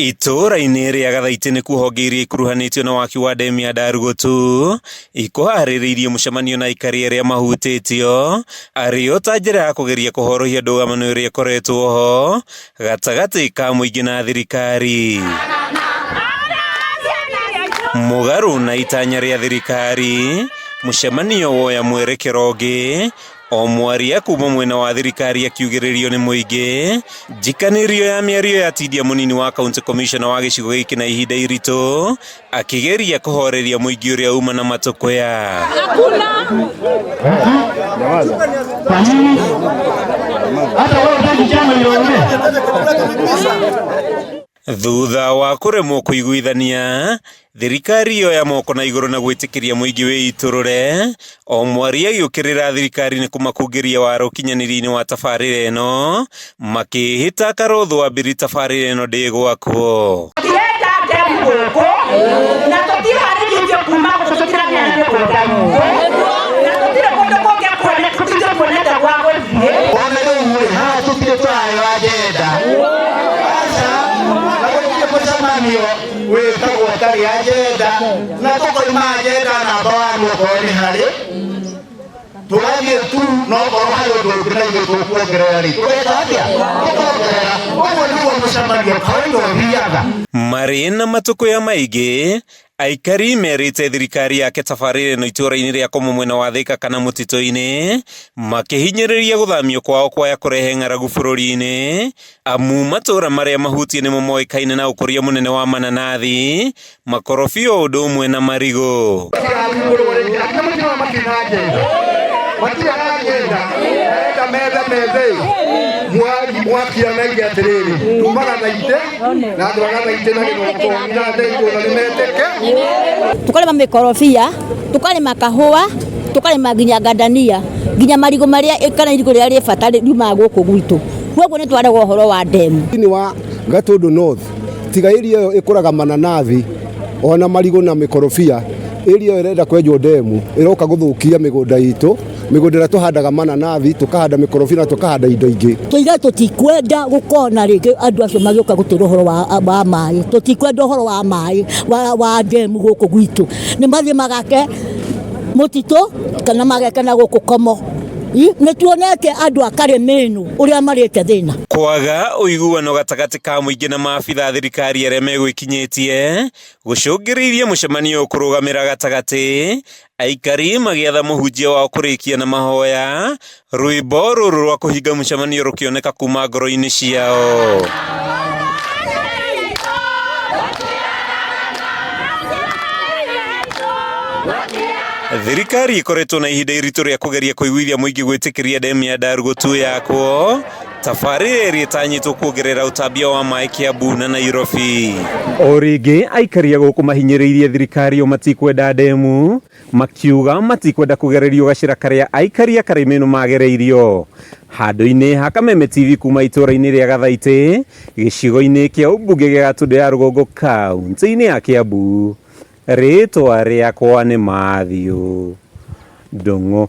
Itũũra-inĩ rĩa Gathaitĩ nĩkuo honge iria ikuruhanĩtio na waki wa ndemu ya Ndarugutu ikũharĩrĩirie mũcemanio na aikari arĩa mahutĩtio arĩ o ta njĩra ya kũgeria kũhorohia ndũgamano ĩrĩa ĩkoretwo ho gatagatĩ ka mũingĩ na thirikari. Mũgarũ na itanya rĩa thirikari, mũcemanio woya mwerekero ũngĩ O mwaria kuma mwena wa thirikari akiugĩrĩrio nĩ mũingĩ, njikanĩrio ya mĩario yatindia mũnini wa county commissioner wa gĩcigo gĩkĩ na ihinda iritũ akĩgeria kũhoreria mũingĩ ũrĩa uma na matũkũya. Thutha wa kũremwo kũiguithania, thirikari yoya moko na igũrũ na gwĩtĩkĩria mũingĩ wĩitũrũre, o mwaria agĩũkĩrĩra thirikari nĩ kũmakungĩria wara ũkinyanĩria-inĩ wa tabarĩra ĩno, makĩĩhĩta Karũthũ wa Mbiri tabarĩra ĩno ndĩgwakwo. Tũtirenda ndemu gũkũ na tũtiharĩrĩirie kuma gũkũ tũtiragĩa na mĩgũnda itũ na tũtirĩ kũndũ kũngĩ kuonete gwa gũthiĩ. Ona rĩu rĩ haha tũtirĩ tũrarĩo agenda aca na gũtirĩ mũcemanio wĩkagwo ũtarĩ agenda na tũkoima agenda namba wani okorwo nĩ harĩ tũgathiĩ tu no korwo harĩ ũndũ ũngĩ na ithuĩ tũkuongerera rĩ tũgeka atĩa tũkongerera ũguo nĩguo mũcemanio kawaida ũthiaga. Marĩ na matũkũya maingĩ, aikari merĩte thirikari yake tabarĩra ĩno itũũra-inĩ rĩa Komo mwena wa Thĩka kana mũtitũ-inĩ, makĩhinyĩrĩria gũthamio kwao kwaya kũrehe ng'aragu bũrũri-inĩ, amu matũũra marĩa mahutie nĩmo moĩkaine na ũkũria mũnene wa mananathi, makorobia o ũndũ ũmwe na marigũ. Mwakianagia atĩrĩrĩ tumaga na ite na andũ a Gathaitĩ na Gĩthũngũni na Ndeigũ na nĩmetĩke. Tukarĩma mĩkorobia, tukarĩma kahũa, tukarĩma nginya ngandania, nginya marigũ marĩa kana irigũ rĩrĩa rĩ bata riumaga gũkũ gwitũ. Koguo nĩ twarega ũhoro wa ndemu. Thĩinĩ wa Gatũndũ North tiga area ĩyo ĩkũraga mananathi ona marigũ na mĩkorobia, area ĩyo ĩrenda kwenjwo ndemu ĩroka gũthũkia mĩgũnda itũ, mĩgũnda ĩrĩa tũhandaga mananathi, tũkahanda mĩkorobia na tũkahanda indo ingĩ. Tũiga tũtikwenda gũkona rĩngĩ andũ acio magĩũka gũtwĩra ũhoro wa maĩ, tũtikwenda ũhoro wa maĩ wa ndemu gũkũ gwitũ. Nĩ mathiĩ magake mũtitũ kana mageke na gũkũ Komo. Nĩ tuonete andũ a Karĩmĩnũ ũrĩa marĩte thĩna. Kwaga ũiguano gatagatĩ ka mũingĩ na maabitha a thirikari arĩa megwĩkinyĩtie gũcũngĩrĩirie mũcemanio ũyũ kũrũgamĩra gatagatĩ, aikari magĩatha mũhunjia wao kũrĩkia na mahoya, rwĩmbo rũrũ rwa kũhinga mũcemanio rũkĩoneka kuma ngoro-inĩ ciao. Thirikari ĩkoretwo na ihinda iritũ rĩa kũgeria kũiguithia mũingĩ gwĩtĩkĩria ndemu ya Ndarugutu yakwo, tabarĩra ĩrĩa ĩtanyĩtwo kuongerera ũtambia wa maĩ Kiambu na Nairobi. O rĩngĩ aikari a gũkũ mahinyĩrĩirie thirikari o matikwenda ndemu, makiuga matikwenda kũgererio gacĩra karĩa aikari a Karĩmĩnũ magereirio. Handũ-inĩ ha Kameme TV kuma itũũra-inĩ rĩa Gathaitĩ, gĩcigo-inĩ kĩa ũmbunge gĩa Gatũndũ ya Rũgongo kaunti-inĩ ya Kiambu, rĩtwa rĩakwa nĩ Matthew Ndung'u.